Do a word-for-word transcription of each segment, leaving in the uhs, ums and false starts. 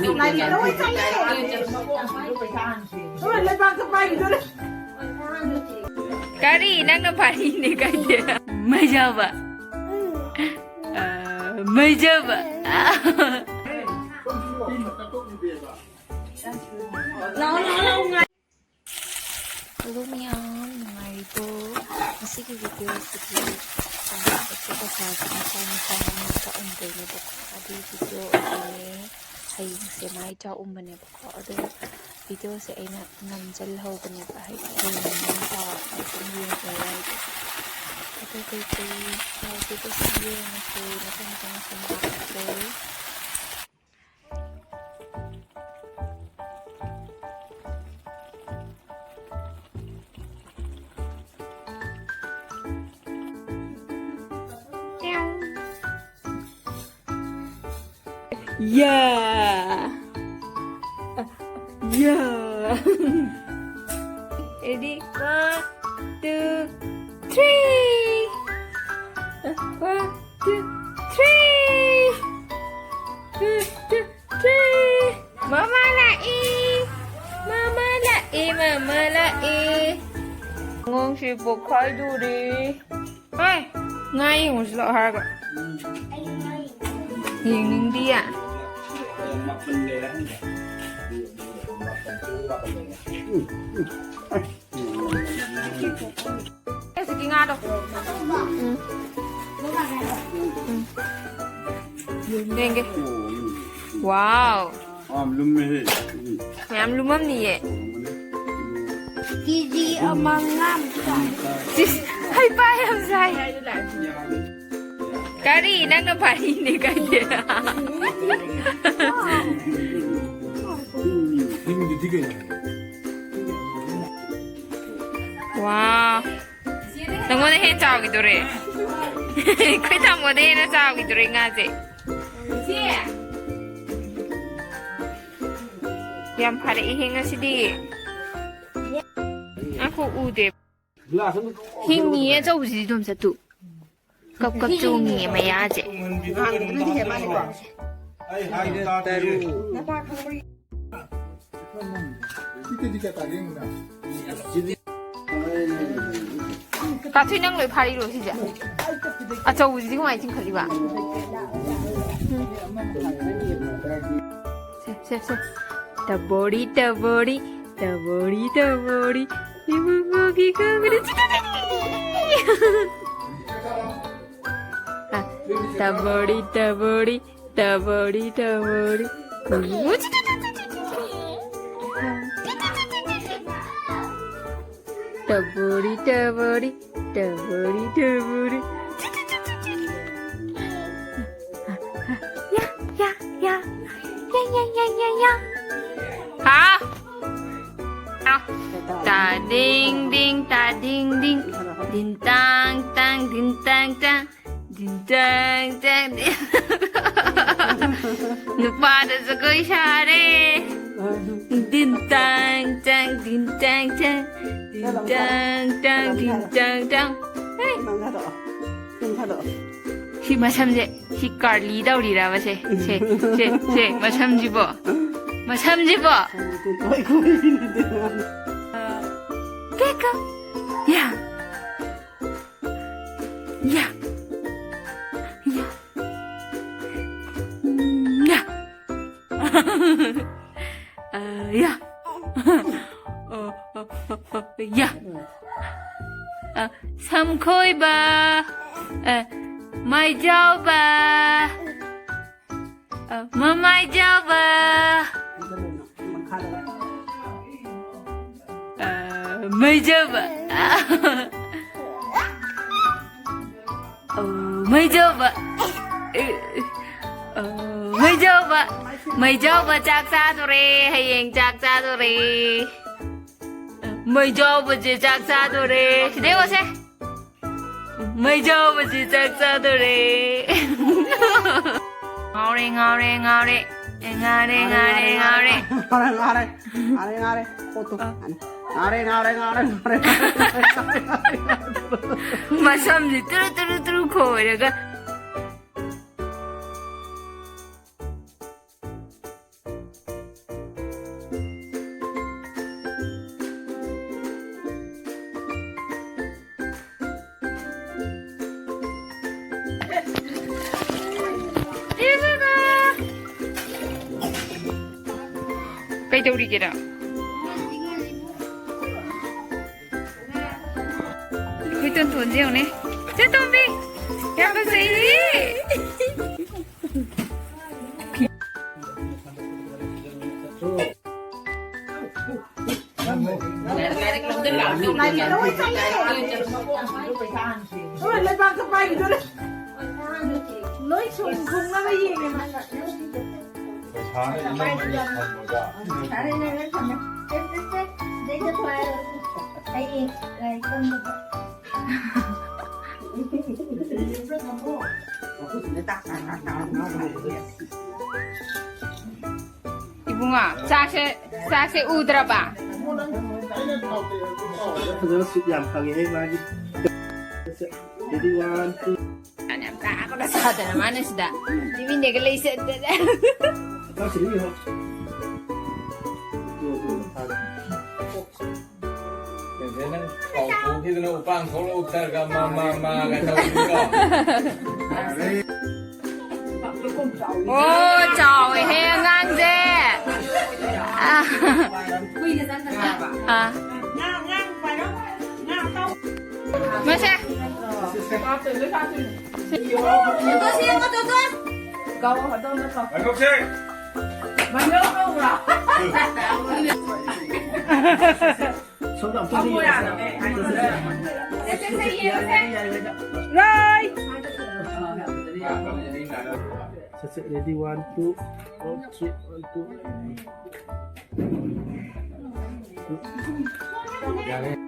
ꯂꯥꯏꯔꯤꯛꯇ ꯑꯣꯏ ꯆꯪꯉꯦ꯫ ꯂꯩꯕꯥꯛꯇ ꯄꯥꯏꯈꯤꯗꯣꯔꯦ꯫ ꯀꯔꯤ? ꯅꯪꯅ ꯄꯥꯏꯔꯤꯅꯦ ꯀꯥꯏꯗꯦ꯫ ꯃꯩꯖꯥꯕ꯫ ꯑ, ꯃꯩꯖꯥꯕ꯫ ꯂꯥꯛꯑꯣ, ꯂꯥꯛꯑꯣ, ꯂꯥꯛꯑꯣ, ꯉꯥꯏ-, Hello ꯃꯌꯥꯝ, ꯅꯨꯡꯉꯥꯏꯔꯤꯕꯣ? ꯉꯁꯤꯒꯤ video ꯑꯁꯤꯗꯤ, ꯑ, exercise ꯃꯆꯥ ꯃꯆꯥ ꯑꯃ ꯇꯥꯛꯑꯝꯗꯣꯏꯅꯦꯕꯀꯣ꯫ ꯑꯗꯨꯒꯤ video ꯑꯣꯏꯗꯣꯏꯅꯦ꯫ ꯍꯌꯦꯡꯁꯦ ꯃꯥꯏ ꯆꯥꯛꯎꯝꯕꯅꯦꯕꯀꯣ꯫ ꯑꯗꯣ video ꯁꯦ ꯑꯩꯅ ꯅꯝꯖꯜꯍꯧꯕꯅꯦꯕ, ꯍꯥꯏꯗꯤ ꯍꯌꯦꯡ ꯃꯥꯏ ꯆꯥꯛꯑꯒ ꯑꯗꯨꯝ ꯌꯦꯡꯖꯔꯣ ꯍꯥꯏꯗꯤ꯫ ꯑꯗꯨ ꯀꯩꯀꯩ, ꯑ, video ꯁꯦ ꯌꯦꯡꯉꯁꯦ, ꯃꯊꯪ ꯃꯊꯪ ꯁꯨꯝ ꯍꯥꯞꯄꯛꯀꯦ꯫ Yeah. Yeah. Ready? One, two, three. One, two, three. Two, two, three. ꯃꯃꯥ ꯂꯥꯛꯑꯦ! ꯃꯃꯥ ꯂꯥꯛꯑꯦ! ꯃꯃꯥ ꯂꯥꯛꯑꯦ! ꯑꯉꯥꯡꯁꯦ ꯄꯣꯛꯈꯥꯏꯗꯣꯔꯦ꯫ ꯍꯣꯏ, ꯉꯥ ꯌꯦꯡꯉꯨꯁꯤ ꯂꯥꯛꯑꯣ ꯍꯥꯏꯔꯒ꯫ ꯌꯦꯡꯅꯤꯡꯗꯤꯌꯦ꯫ ꯍꯧꯖꯤꯛꯀꯤ ꯉꯥꯗꯣ꯫ ꯎꯝ꯫ ꯎꯝ꯫ ꯌꯦꯡꯒꯦ꯫ ꯋꯥꯎ꯫ ꯌꯥꯝ ꯂꯨꯝꯃꯦꯍꯦ꯫ ꯃꯌꯥꯝ ꯂꯨꯝꯃꯝꯅꯤꯌꯦ꯫ ꯀꯦꯖꯤ ꯑꯃ ꯃꯉꯥꯃꯨꯛꯀꯤ ꯆꯥꯡ꯫ ꯁꯤꯁ, ꯍꯩꯄꯥ ꯌꯥꯝ ꯁꯥꯏ꯫ ꯀꯔꯤ? ꯅꯪꯅ ꯐꯥꯔꯤꯅꯦ ꯀꯥꯏꯗꯦ꯫ ꯋꯥ꯫ ꯅꯪꯉꯣꯟꯗ ꯍꯦꯟꯅ ꯆꯥꯎꯈꯤꯗꯣꯔꯦ꯫ ꯑꯩꯈꯣꯏ ꯇꯥꯃꯣꯗ ꯍꯦꯟꯅ ꯆꯥꯎꯈꯤꯗꯣꯔꯦ ꯉꯥꯁꯦ꯫ ꯌꯥꯝ ꯐꯔꯛꯏꯍꯦ ꯉꯁꯤꯗꯤ꯫ ꯉꯥꯏꯈꯣ, ꯎꯗꯦ꯫ ꯍꯤꯡꯉꯤꯌꯦ ꯑꯆꯧꯕꯁꯤꯗꯤ ꯑꯗꯨꯝ ꯆꯠꯇꯨ꯫ ꯀꯞ ꯀꯞ ꯆꯣꯡꯉꯤꯌꯦ ꯃꯌꯥꯁꯦ꯫ ꯑꯩ ꯍꯥꯏꯕ ꯇꯥꯗꯦ꯫ ꯇꯔꯨꯛ꯫ ꯅꯄꯥ ꯈꯪꯕ꯭ꯔꯣ? ꯁꯤꯗꯤ ꯀꯌꯥ ꯇꯥꯒꯦ ꯌꯦꯡꯉꯨꯅ꯫ ꯀꯥꯊꯨꯏ, ꯅꯪ ꯂꯣꯏ ꯐꯥꯔꯤꯔꯣ ꯁꯤꯁꯦ? ꯑꯆꯧꯕꯁꯤꯗꯤ ꯀꯃꯥꯏꯅ ꯆꯤꯡꯈꯠꯂꯤꯕ? ꯁꯦ, ꯁꯦ, ꯁꯦ꯫ ꯇꯕꯣꯔꯤ, ꯇꯕꯣꯔꯤ, ꯇꯕꯣꯔꯤ, ꯇꯕꯣꯔꯤ꯫ ꯏꯕꯨꯡꯉꯣꯒꯤ ꯈꯪꯕ꯭ꯔꯥ? ꯇꯕꯣꯔꯤ, ꯇꯕꯣꯔꯤ, ꯇꯕꯣꯔꯤ, ꯇꯕꯣꯔꯤ꯫ ꯇꯕꯣꯔꯤ, ꯇꯕꯣꯔꯤ, ꯇꯕꯣꯔꯤ, ꯇꯕꯣꯔꯤ꯫ ꯌꯥ, ꯌꯥ, ꯌꯥ꯫ ꯌꯥ, ꯌꯥ, ꯌꯥ, ꯌꯥ, ꯌꯥ꯫ ꯍꯥ? ꯇꯥ ꯗꯤꯡ ꯗꯤꯡ, ꯇꯥ ꯗꯤꯡ ꯗꯤꯡ꯫ ꯗꯤꯟ ꯇꯥꯡ ꯇꯥꯡ, ꯗꯤꯟ ꯇꯥꯡ ꯇꯥꯡ꯫ ꯗꯤꯟ ꯇꯥꯡ ꯇꯥꯡ, ꯗꯤꯟ꯫ ꯅꯨꯄꯥꯗ ꯖꯒꯣꯏ ꯁꯥꯔꯦ꯫ ꯗꯤꯟ ꯇꯥꯡ ꯇꯥꯡ, ꯗꯤꯟ ꯇꯥꯡ ꯇꯥꯡ꯫ ꯗꯤꯟ ꯇꯥꯡ ꯇꯥꯡ, ꯗꯤꯟ ꯇꯥꯡ ꯇꯥꯡ꯫ ꯍꯦ꯫ ꯁꯤ ꯃꯁꯝꯁꯦ, ꯁꯤ ꯀꯥꯔꯂꯤ ꯇꯧꯔꯤꯔꯕ ꯁꯦ? ꯁꯦ, ꯁꯦ, ꯁꯦ, ꯃꯁꯝꯁꯤꯕꯣ? ꯃꯁꯝꯁꯤꯕꯣ? ꯀꯦꯀ꯫ ꯌꯥ꯫ ꯌꯥ꯫ ꯌꯥ꯫ ꯌꯥ꯫ ꯑ, ꯌꯥ꯫ ꯑ, ꯑ, ꯑ, ꯑ, ꯌꯥ꯫ ꯑ, ꯁꯝꯈꯣꯏꯕ꯫ ꯑ, ꯃꯥꯏꯖꯥꯎꯕ꯫ ꯑ, ꯃꯃꯥꯏꯖꯥꯎꯕ꯫ ꯑ, ꯃꯩꯖꯥꯎꯕ꯫ ꯑ, ꯃꯩꯖꯥꯎꯕ꯫ ꯑ, ꯃꯩꯖꯥꯎꯕ꯫ ꯃꯩꯖꯥꯎꯕ ꯆꯥꯛ ꯆꯥꯗꯣꯔꯦ꯫ ꯍꯌꯦꯡ ꯆꯥꯛ ꯆꯥꯗꯣꯔꯦ꯫ ꯃꯩꯖꯥꯎꯕꯁꯦ ꯆꯥꯛ ꯆꯥꯗꯣꯔꯦ꯫ ꯁꯤꯗꯩ ꯌꯦꯡꯉꯣꯁꯦ꯫ ꯃꯩꯖꯥꯎꯕꯁꯦ ꯆꯥꯛ ꯆꯥꯗꯣꯔꯦ꯫ ꯉꯥꯎꯔꯦ, ꯉꯥꯎꯔꯦ, ꯉꯥꯎꯔꯦ꯫ ꯑꯦ, ꯉꯥꯎꯔꯦ, ꯉꯥꯎꯔꯦ, ꯉꯥꯎꯔꯦ꯫ ꯉꯥꯎꯔꯦ, ꯉꯥꯎꯔꯦ꯫ ꯉꯥꯎꯔꯦ, ꯉꯥꯎꯔꯦ꯫ ꯄꯣꯠꯇꯣ꯫ ꯑ꯫ ꯉꯥꯎꯔꯦ, ꯉꯥꯎꯔꯦ, ꯉꯥꯎꯔꯦ, ꯉꯥꯎꯔꯦ꯫ ꯃꯁꯝꯁꯤ ꯇꯨꯔꯨ, ꯇꯨꯔꯨ, ꯇꯨꯔꯨ ꯈꯣꯏꯔꯒ꯫ ꯀꯩꯗꯧꯔꯤꯒꯦꯅ? ꯑꯩꯈꯣꯏ ꯇꯣꯟꯇꯣꯟꯁꯦ ꯌꯦꯡꯉꯨꯅꯦ꯫ ꯆꯦ ꯇꯣꯝꯕꯤ! ꯌꯥꯝ ꯐꯖꯩꯌꯦ! ꯂꯩꯕꯥꯛꯇ ꯄꯥꯏꯈꯤꯗꯣꯔꯦ꯫ ꯂꯣꯏ ꯁꯨꯝ ꯊꯨꯡꯅꯕ ꯌꯦꯡꯉꯦ ꯃꯥ꯫ ꯄꯩꯁꯥꯅ ꯏꯅꯝꯃꯅ ꯊꯝꯃꯒ꯫ ꯌꯥꯔꯦ, ꯌꯥꯔꯦ, ꯊꯝꯃꯦ꯫ ꯁꯦ, ꯁꯦ, ꯁꯦ, ꯁꯤꯗꯩꯗ ꯊꯣꯛꯂꯛꯑꯣ꯫ ꯍꯌꯦꯡ ꯂꯥꯏꯔꯤꯛ ꯇꯝꯕꯗ꯫ ꯏꯕꯨꯡꯉꯣ, ꯆꯥꯛꯁꯦ, ꯆꯥꯛꯁꯦ ꯎꯗ꯭ꯔꯕ? ꯐꯖꯅ ꯁꯨꯠ ꯌꯥꯝ ꯐꯪꯉꯦꯍꯦ ꯃꯥꯒꯤ꯫ Ready, one, two. ꯌꯥꯝ ꯇꯥꯛꯄꯒ ꯁꯥꯗꯅ ꯃꯥꯅ ꯁꯤꯗ ꯇꯤꯚꯤ ꯅꯦꯒ ꯂꯩ ꯆꯠꯇꯅ꯫ ꯆꯥꯛ ꯁꯤꯗ ꯌꯦꯡꯉꯣ꯫ ꯅꯪ ꯀꯥꯎꯊꯣꯛꯈꯤꯗꯅ ꯎꯄꯥꯟ ꯊꯣꯛꯂꯛꯎ ꯇꯔꯒ ꯃꯥ, ꯃꯥ, ꯃꯥꯒ ꯇꯧꯕꯤꯗꯣ꯫ ꯑꯣ, ꯆꯥꯎꯋꯦꯍꯦ ꯑꯉꯥꯡꯁꯦ꯫ ꯑꯥ꯫ ꯑꯥ꯫ ꯃꯁꯦ꯫ ꯂꯥꯏꯕꯛꯁꯦ! ꯁꯣꯝꯗ ꯑꯝꯇ ꯌꯦꯡꯉꯁꯦ꯫ ꯁꯦ, ꯁꯦ, ꯁꯦ, ꯌꯦꯡꯉꯁꯦ꯫ ꯔꯥꯏ! ꯁꯦ, ꯁꯦ, ready, one, two, one, two, one, two. ꯌꯥꯔꯦ꯫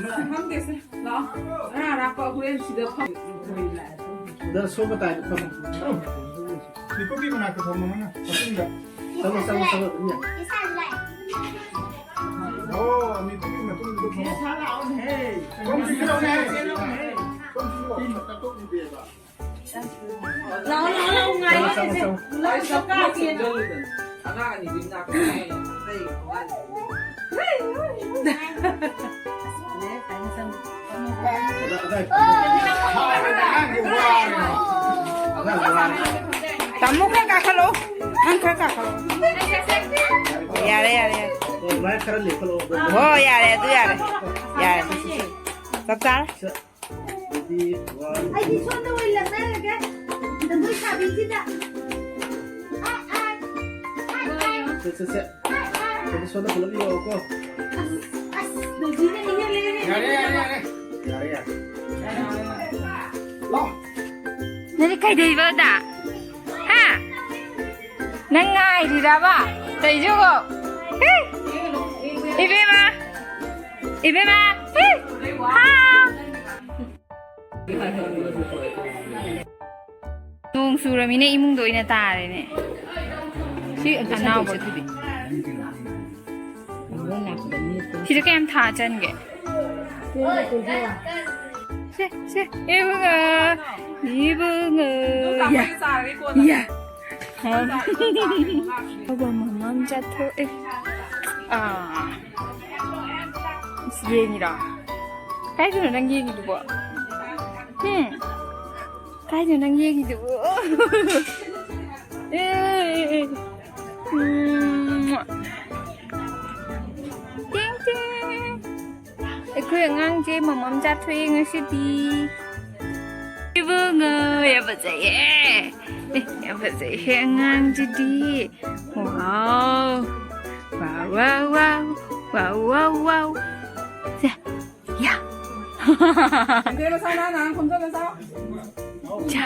ꯐꯝꯗꯦꯁꯦ꯫ ꯂꯥꯛꯑꯣ꯫ ꯑꯔꯥꯞ ꯑꯔꯥꯞꯄ ꯍꯣꯔꯦꯟ ꯁꯤꯗ ꯐꯝ-, ꯁꯤꯗ ꯁꯣꯝ ꯃꯇꯥꯏꯗ ꯐꯝꯃꯣ꯫ ꯃꯤꯀꯨꯞꯀꯤ ꯃꯅꯥꯛꯇ ꯐꯝꯃꯣ ꯅꯪꯅ, ꯃꯇꯨꯡꯗ꯫ ꯆꯠꯂꯣ, ꯆꯠꯂꯣ, ꯆꯠꯂꯣ, ꯑꯗꯨꯝ ꯌꯥꯏ꯫ ꯑꯣ, ꯃꯤꯀꯨꯞꯀꯤ ꯃꯇꯨꯡꯗ ꯐꯝꯃꯣ꯫ ꯁꯣꯝ ꯆꯠꯂꯣꯅꯦ꯫ ꯁꯣꯝ ꯆꯠꯂꯣ꯫ ꯂꯥꯛꯑꯣ, ꯂꯥꯛꯑꯣ, ꯂꯥꯛꯑꯣ, ꯉꯥꯏꯔꯤꯁꯦ꯫ ꯂꯥꯛꯑꯣ, ꯂꯥꯛꯑꯣ, ꯀꯥꯒꯦꯅ꯫ ꯑꯉꯥꯡ ꯑꯅꯤꯗꯨꯒꯤ ꯅꯥꯛꯇ ꯂꯩ꯫ ꯇꯥꯃꯣ ꯈꯔ ꯀꯥꯈꯠꯂꯣ꯫ ꯅꯪ ꯈꯔ ꯀꯥꯈꯠꯂꯣ꯫ ꯌꯥꯔꯦ, ꯌꯥꯔꯦ, ꯌꯥꯔꯦ꯫ ꯃꯥꯏ ꯈꯔ ꯂꯦꯞꯈꯠꯂꯣ꯫ ꯍꯣ, ꯌꯥꯔꯦ, ꯑꯗꯨ ꯌꯥꯔꯦ꯫ ꯌꯥꯔꯦ꯫ ꯆꯞ ꯆꯥꯔꯦ꯫ ꯑꯗꯨꯗꯤ ꯋꯥ-, ꯑꯩꯗꯤ ꯁꯣꯝꯗ ꯑꯣꯏꯅ ꯂꯛꯅꯔꯒꯦ꯫ ꯖꯒꯣꯏ ꯁꯥꯕꯤꯁꯤꯗ꯫ ꯑꯥꯏ, ꯑꯥꯏ, ꯑꯥꯏ, ꯑꯥꯏ꯫ ꯁꯦ, ꯁꯦ, ꯁꯦ꯫ ꯑꯥꯏ, ꯑꯥꯏ꯫ ꯑꯗꯨ ꯁꯣꯝꯗ ꯄꯨꯂꯞ ꯌꯦꯡꯉꯣꯀꯣ꯫ ꯑꯁ, ꯑꯁ, ꯗꯣꯖꯤꯅ ꯏꯍꯦꯜ ꯍꯦꯜꯂꯦ꯫ ꯌꯥꯔꯦ, ꯌꯥꯔꯦ, ꯌꯥꯔꯦ꯫ ꯌꯥꯔꯦ, ꯌꯥꯔꯦ꯫ ꯂꯥꯎ꯫ ꯅꯪꯗꯤ ꯀꯩꯗꯧꯏꯕ ꯑꯗ? ꯍꯥ? ꯅꯪ ꯉꯥꯏꯔꯤꯔꯕ? ꯇꯧꯏꯁꯤꯕꯣ? ꯍꯦ? ꯏꯕꯦꯝꯃ! ꯏꯕꯦꯝꯃ! ꯍꯦ? ꯍꯥꯎ! ꯅꯣꯡ ꯆꯨꯔꯃꯤꯅ ꯏꯃꯨꯡꯗ ꯑꯣꯏꯅ ꯇꯥꯔꯦꯅꯦ꯫ ꯁꯤ ꯑꯝꯇ ꯑꯅꯥꯎꯕ꯫ ꯁꯟꯗꯣꯛꯁꯦ ꯑꯗꯨꯗꯤ꯫ ꯁꯤꯗ ꯀꯌꯥꯝ ꯊꯥ ꯆꯟꯒꯦ? ꯁꯦ, ꯁꯦ, ꯏꯕꯨꯡꯉꯣ, ꯏꯕꯨꯡꯉꯣ, ꯌꯥ, ꯌꯥ꯫ ꯍꯥꯎ꯫ ꯑꯕ ꯃꯃꯥ ꯑꯃ ꯆꯥꯊꯣꯛꯑꯦ꯫ ꯑꯥ꯫ ꯑꯁ, ꯌꯦꯡꯉꯤꯔꯣ? ꯀꯥꯏꯗꯅꯣ ꯅꯪ ꯌꯦꯡꯉꯤꯗꯨꯕꯣ? ꯍꯨꯝ? ꯀꯥꯏꯗꯅꯣ ꯅꯪ ꯌꯦꯡꯉꯤꯗꯨꯕꯣ? ꯑꯦ, ꯎꯝ꯫ ꯇꯤꯡ, ꯇꯤꯡ꯫ ꯑꯩꯈꯣꯏ ꯑꯉꯥꯡꯁꯦ ꯃꯃꯝ ꯆꯥꯊꯣꯛꯑꯦ ꯉꯁꯤꯗꯤ꯫ ꯏꯕꯨꯡꯉꯣ, ꯌꯥꯝ ꯐꯖꯩꯌꯦ꯫ ꯑꯦ, ꯌꯥꯝ ꯐꯖꯩꯍꯦ ꯑꯉꯥꯡꯁꯤꯗꯤ꯫ ꯋꯥꯎ꯫ ꯋꯥꯎ, ꯋꯥꯎ, ꯋꯥꯎ꯫ ꯋꯥꯎ, ꯋꯥꯎ, ꯋꯥꯎ꯫ ꯁꯦ, ꯌꯥ꯫ ꯏꯕꯦꯝꯃ, ꯁꯥ ꯅꯥ ꯅꯥ ꯈꯣꯝꯖꯜꯂ ꯆꯥꯎ꯫ ꯆꯥ꯫